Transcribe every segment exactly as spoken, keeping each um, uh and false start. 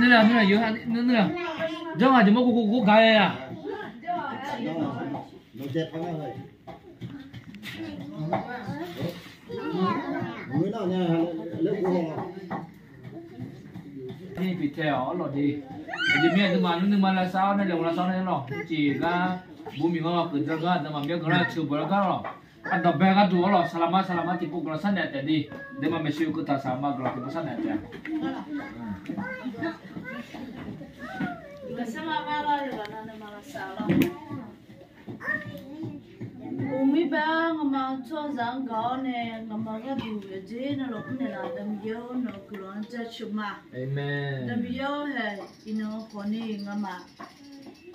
Janr ghaq jeq mawr gov gov gov gaq-a. Ni pyeuf tae-awq arlawq de. Aqjeq mirnae nuima nuima nuima lavsav-awr nae laeqhmq lavsav-awr nae lawq, mrcif gar bur miq ghanr lawq, keuq dawr gar deuq maqbyav guiqlanq-aer ceuq bawq-awr gar lawq. Aqdanqbae gharduq arlawq, saqlaqma saqlaqma tiqpov guiqlanq sharnaeq taef de. Deuq maqmaeq sheuq-eu keuv taq saqlaqma guiqlanq tiqpov sharnaeq taef-a. Uqmir bae-awr nga'maf tsawrhaqzaq-anr gaq-awr nae nga'maf gharduq yawqjeq navluf mrnaeq laf, Aqda Miqyaer-or, nawq-eu guiqlanq-anr jaceuq ma. Aqda Miqyaer-or, haeq iqnan khawfni nga'maf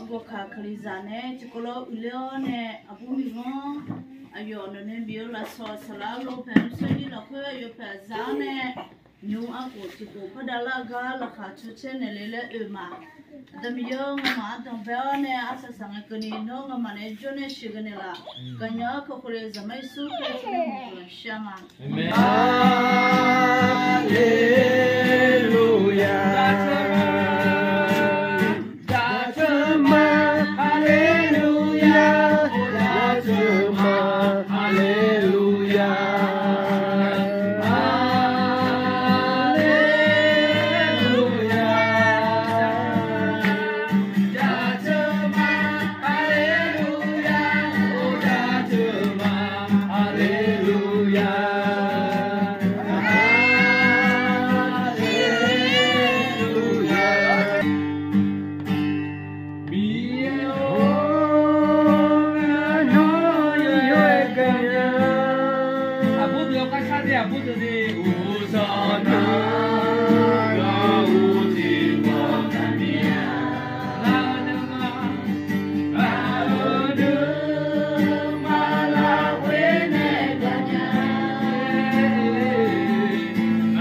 aqgawq kaq kalizaq nae tiqkawv lof uiqler-awr nae aqbur miqghanr aqyawf nawq nae bif-eu lafsawq saqlaq arlo paeq-anr tsaev-ir lafkhoer aqyawf paeq zaq-anr nae nymq-mr arkhof tiqkhof pardav lar-eu gar laqkhaq caw caer naeq le laer oe ma. Aqda Miqyaer-or, nga'maf ardanqbae-awr nae arsaq saq ngae keuvni nawr nga'maf nae jawr nae sheuqghae naeqlaf. Gaqnya-awr kakhof le-eu Zaqmar Yeqsur Kali-anr guiqlanq shar ma. Aqmeq. Haleluya. Jaceuq ma, haleluya. Jaceuq ma, haleluya. Haleluya. Jaceuq ma, haleluya. Jaceuq ma, haleluya. Haleluya. Miqyaer-or, nawr yawzeu-aer gaqnya. Aqbur deuq-awr kharshar de, aqbur deuq de. Hosanna, ghaq-eu tiqpawf taqmir-a. Nar-eu deuq ma, nar-eu deuq ma, lafkhoer nae gaqnya.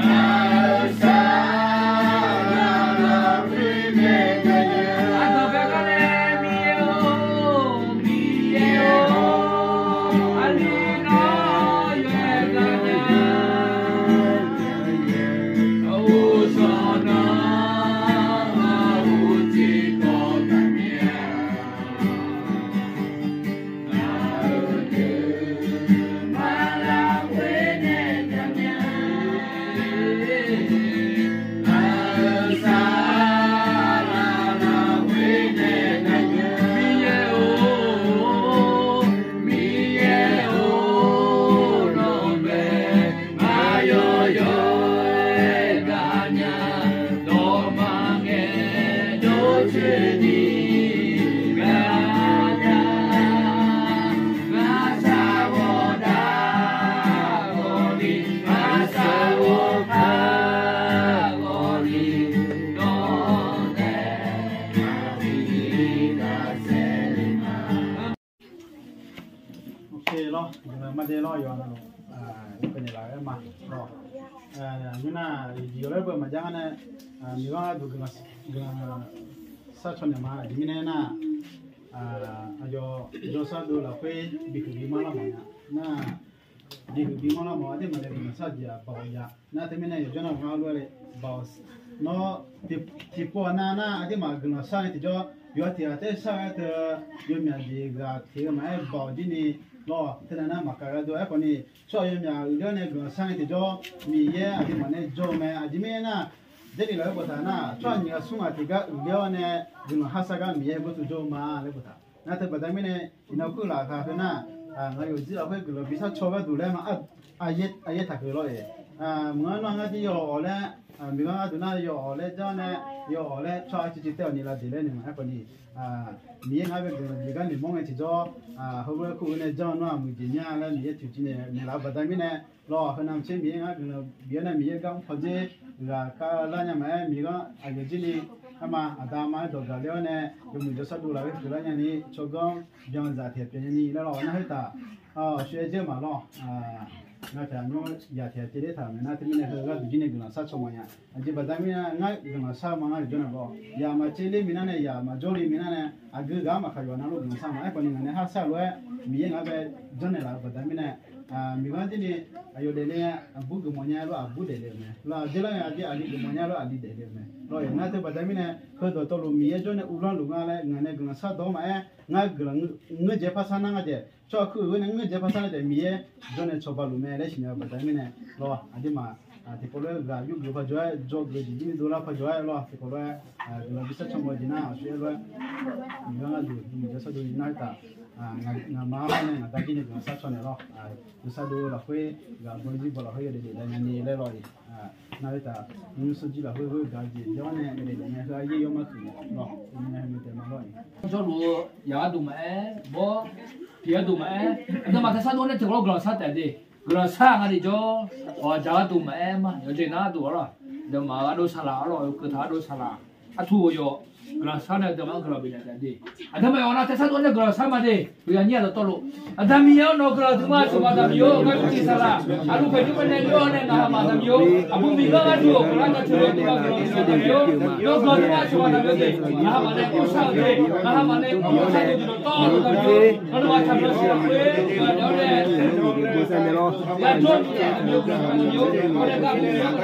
Nar-eu sar, nar-eu lafkhoer nae gaqnya. Aqdanqbae gar nae Miqyaer-or, Miqyaer-or, aqli nawr yawzeu-aer gaqnya. Hosanna, nar-eu tiqpawf taqmir-a. Oke lawr, guiqlanq marde lawr, yawqha navluf, aqyawf pyeufnaeq laf-aer ma lawr. Nymr nar, yawqlaer beu maqjav ngar nae, miqghanr gharduq guiqlanq sharcaw naeq ma. Aqjeq mirnae nar, aqyawf jawrshar dov lafkhoer bihuiq bi manrlar mawf nya nar, bihuiq bi manrlar mawf, aqduimaf nae guiqlanq shar jeq-aq baoq ya nar, teumirnae yawqjawr nar-aq ngar lof-aer le baoq. Nawr tiqpov-aq nar nar, aqduimaf guiqlanq shar nae tiqjawr, yawqha tiq ghaq taef shar-aer teu, yawmyaq jeq ghaq teq-eu maqaer baoq jir ni lawr. Teunav nar maqkaq gharduq aerkhawf ni, tsawrhaq yawmyaq uiqler-awr nae guiqlanq shar nae tiqjawr, Miqyaer aqduimaf nae jawr-eu mae. Aqjeq mirnae nar, Jarlif lafkhoer boftaq nar, tsawrhaq nyiq ghaq smr ghaq tiqgar uiqler-awr nae guiqlanq har shar gar Miqyaer ghoe tuv jawr-eu ma laer boftaq. Nar teubaqda mirnae, iqnan kur laqkhaq heu nar, ngaq yawqjir lafkhoer guiqlanq bi shar caw gharduq laer ma, aqyaer taqkeuv lawr-eq. Maqngeur nar ngar jir yawawq laer, miqghanr gharduq nar yawawq laer janr nae, yawawq laer tsawrhaq civ civ tae-awq ni lav deq laer ni ma aerkhawf ni, Miqyaer ngar bae guiqlanq jeq gar noeqmawr ngae tiqjawr, heulof-aer kur-eu nae janr-eu nar-aq muiqjeq mya laer Miqyaer toeqciv naeq naeqlaf-eu baqda mirnae, lawr, heunav maqtser Miqyaer ngar guiqlanq bif-awr nae Miqyaer gar mrpaw dzer ghaq kar lar nya maqaer, miqghanr aqyawf jir ni, arma aqda ma-aer dawq gaq ler-awr nae, yawmuiq jawrshar dov lafkhoer pyeuflar nya ni, tsawrganr byanzaq taeq pyeuf nya ni laer lawr, nar khoertav shoer-aer dzeur ma lawr. Ngar taef nymr yaq taef-a tevler taq-euq mae nar, teumirnae heu gharduq jir nae guiqlanq shar caw mawf nya. Aqjeq baqda mirnae ngar guiqlanq shar ma ngar yawqjawr nae lawr, yaq maqtser ler minav nae, yaq maqjawr le minav nae, aqgeu ghaq-anr maqkaq yawqha navluf guiqlanq shar ma. Aerkhawf ni ngaq nae har shar lof-aer Miqyaer ngaq-anr bae janrnaeq laf-eu baqda mirnae, Miqgar jir ni aqyawf daefle-a, aqbur geufmawf nya lor, aqbur daefle-euq mae. Lawr, aqjeq lar ngae aqli geufmawf nya lor, aqli daefle-euq mae. Lawr, nar teu baqda mirnae, heudawq tawvluf Miqyaer jawr nae uvlanr luf nga laer ngaq nae guiqlanq shardawq-anr maqaer, ngar guiqlanq ngeur-, ngeurjaev parsar nar nga jeq, tsawrhaq kur-euq ghoer nae ngeurjaev parsar nar jeq, Miqyaer jawr nae cawba luf mae laer siqnya-eu baqda mirnae, lawr, aqduimaf tiqkawv lof-aer ghaq yurgeuf paq jawr-aer, dzawgeuf jeq jir dovlar paq jawr-aer lawr, tiqkawv lof-aer guiqlanq bi sar caw mawf jeq nar aqsur-aer lof-aer, miqgar gharduq miqdzaq sar dov-ir nar-aer taf, ngaqma-anr nae ngaqda jir nae guiqlanq shar caw naeq lawr, guiqlanq shar dov-eu lafkhoer ghaq baw jir baw lafkhoer yawdaef daef daef nya ni laer lawr-iq, nar-aer taf, nymr shawr jir lafkhoer ghoer gaq jeq jawr nae yawdaef daef nya heu-aq yaer yawr mar kuiq lawr, nar-aer heu nae taef ma lawr-iq. Jawrluf-eu yaq gharduq maqaer, bawr, tiq gharduq maqaer, aqduimaf tersar dov nae tiqkawv lawr guiqlanq shar taef de. Guiqlanq shar nga de jawr, awq jaq gharduq maqaer ma, yawqjeq nar gharduq-awr lawr, aqduimaf gharduq saqlaq-awr lawr, yawkeuv taq gharduq saqlaq, artur-eu yawq, guiqlanq shar nae aqduimaf-anr guiqlanq bifnaeq taef de. Aqduimaf yawqha nar tersar dov nae guiqlanq shar ma de, yawqha nyir-aq dawqtawvluf. Aqda Miqyaer-awr nawq-eu guiqlanq duimaf cawba daq miqyaer-or, ngar yawqjeq saqlaq, aqluf paeq jir paenae lor-awr nae ngaq hamaf daq miqyaer-or, aqbur miqgar gharduq-aq guiqlanq nar teulof duimaf guiqlanq bifnaeq taef miqyaer-or, nawr guiqlanq duimaf cawba daq miqyaer de, ngaq hamaf nae kov shar-euq de, ngaq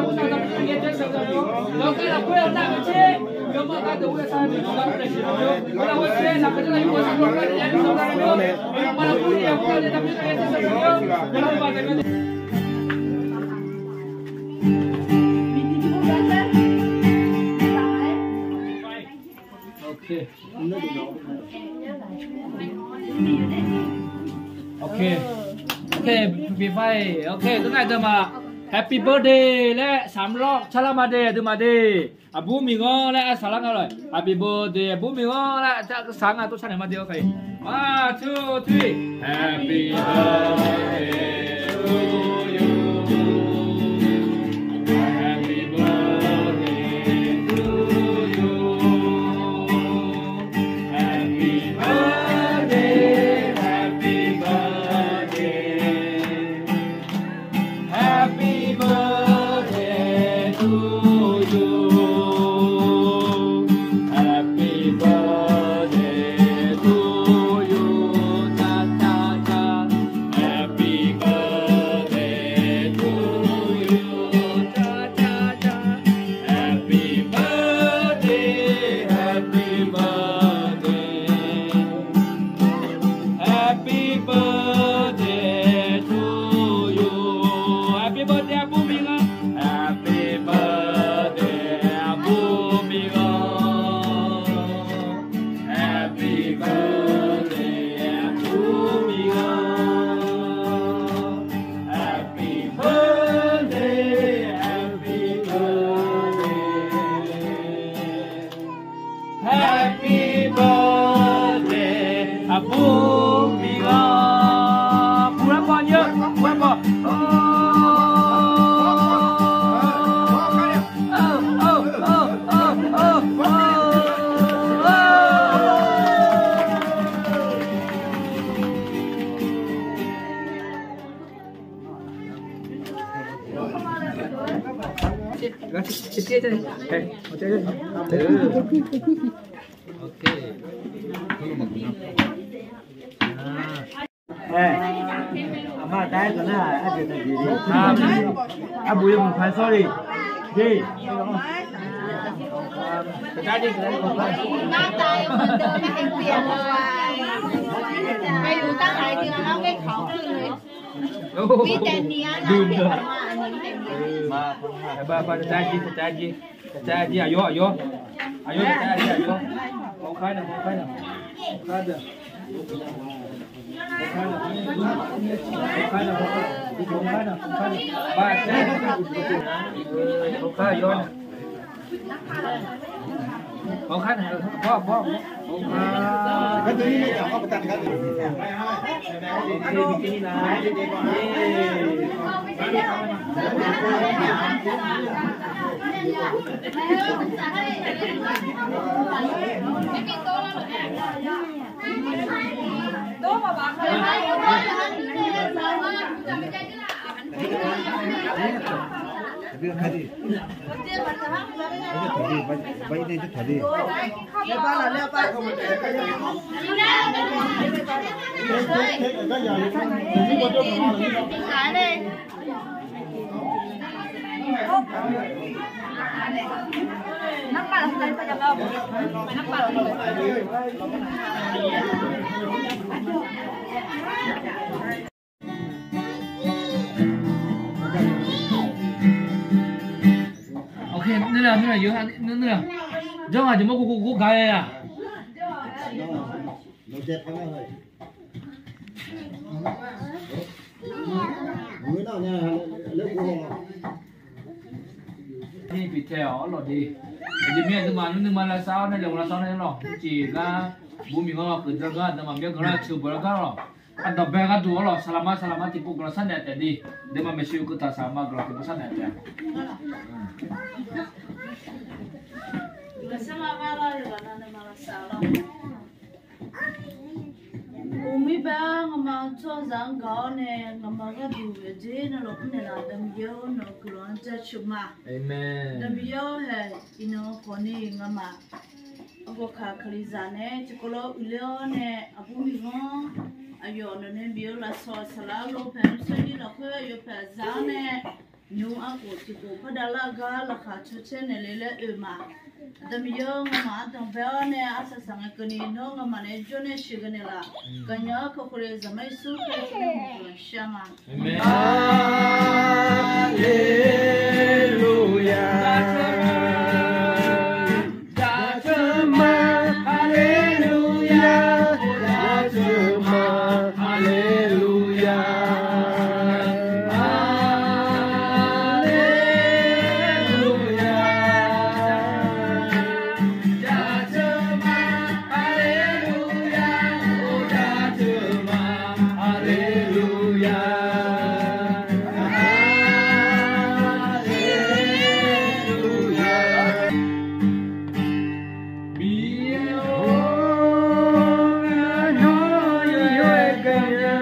hamaf nae kov shar-euq de, dawqtawvluf daq miqyaer-or, nawr nawmaf taqbyan shir lafkhoer, nawr nae, yajawr-eu Ok. Ok. Ok, bifai. Ok, tov nar aqduimaf Happy birthday laer saqmr lawr carlar ma de, aqduimaf de. Aqbur miqghanr laer arsaq lar nga lawr. Happy birthday, aqbur miqghanr laer arsaq nga tov sar naeq ma de. Ok. One, two, three. Happy birthday to you. Happy birthday to you. Happy birthday, happy birthday. Happy birthday to you. Happy birthday to you. Cha cha cha. Happy birthday to you. Cha cha cha. Happy birthday, happy birthday. Happy birthday to you. Happy birthday aqbur miqghanr. Happy birthday aqbur miqghanr. Happy birthday aqbur miqghanr. Happy birthday, happy birthday. Happy birthday aqbur miqghanr. Pular paw nyir, pular paw. Ok. Aqma aqda-aer dawq nar, arjeq taqjeq le. Arbof yawmuiq paq-aer sawr le. De. Aqyawr, aqyawr. Aqyawr, aqyawr. Janr ghaq jeq mawr gov gov gov gaq-a. Ni pyeuf tae-awq arlawq de. Aqjeq mirnae nuima nuima lavsav-awr nae laeqhmq lavsav-awr nae arlawq, jeq gar, bumi ghanr-eu keuq dzanr gar, aqduimaf myaer guiqlanq-anr teuq beuq-awr gar arlawq. Aqdawq bae gharduq arlawq, saqlaqma saqlaqma tiqpov guiqlanq sharnaeq taef de. Aqduimaf maeqshi-eu keuv taq saqlaqma guiqlanq tiqpov sharnaeq taef-a. Uqmir bae-awr nga'maf-eu tsawrhaqzaq-anr gaq-awr nae nga'maf gharduq aqjeq navluf khoer naeqlaf, Aqda Miqyaer-or, nawq-eu guiqlanq-anr jaceuq ma. Aqda Miqyaer-or, haeq iqnan khawfni nga'maf aqgawq kaq kalizaq nae tiqkawv lof uiqler-awr nae, aqbur miqghanr aqyawf nawq nae bif-eu lafsawq saqlaq-anr lo paeq mr sawr-ir lafkhoer aqyawf paeq zaq-anr nae nymq-mr arkhof tiqkhof pardav lar gar laqkhaq caw caer naeq le laer oe ma. Aqda Miqyaer-or, nga'maf ardanq bae-awr nae arsaq saq ngae keuvni nawr nga'maf nae jawr nae sheuqghae naeqlaf. Gaqnya-awr kakhof le-eu Zaqmar Yeqsur Kali-euq guiqlanq shar ma. Aqmeq. Haleluya. Jaceuq ma, haleluya. Jaceuq ma, haleluya. Haleluya. Jaceuq ma, haleluya. Jaceuq ma, haleluya. Haleluya. Miqyaer-or, nawr yawqyawq-aer gaqnya.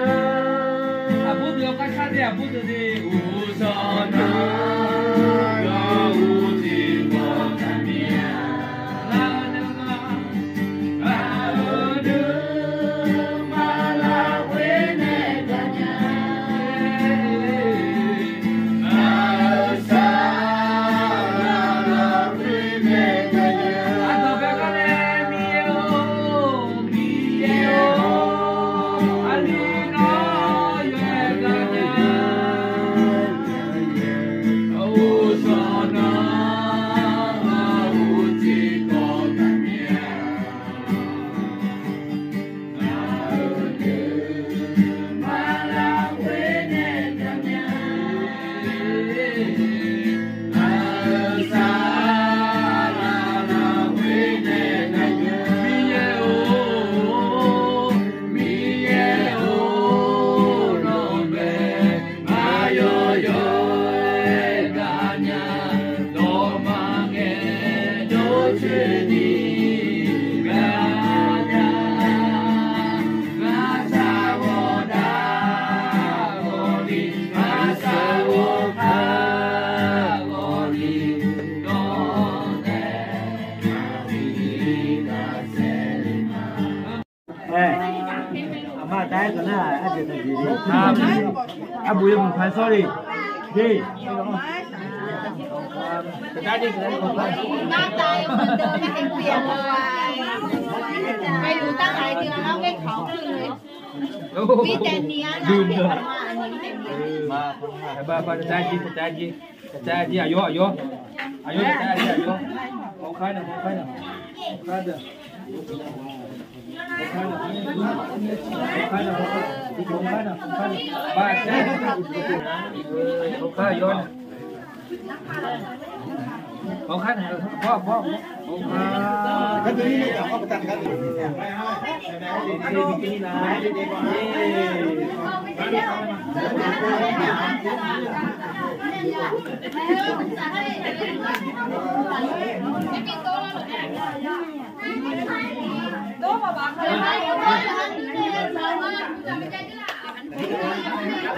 Aqbur deuq-anr kharshar de, aqbur deuq de. Hosanna, ghaq uqcif mawf taqmir-a. Aqdui, aqdui, aqdui, maqlaq khoernae gaqnya. Aqma aqda-aer dawq nar-aq, arjeq dawq jeq-a. Arbof yawmuiq paq sawr le. De. Aqyawr, aqyawr. Aqyawr, aqyawr.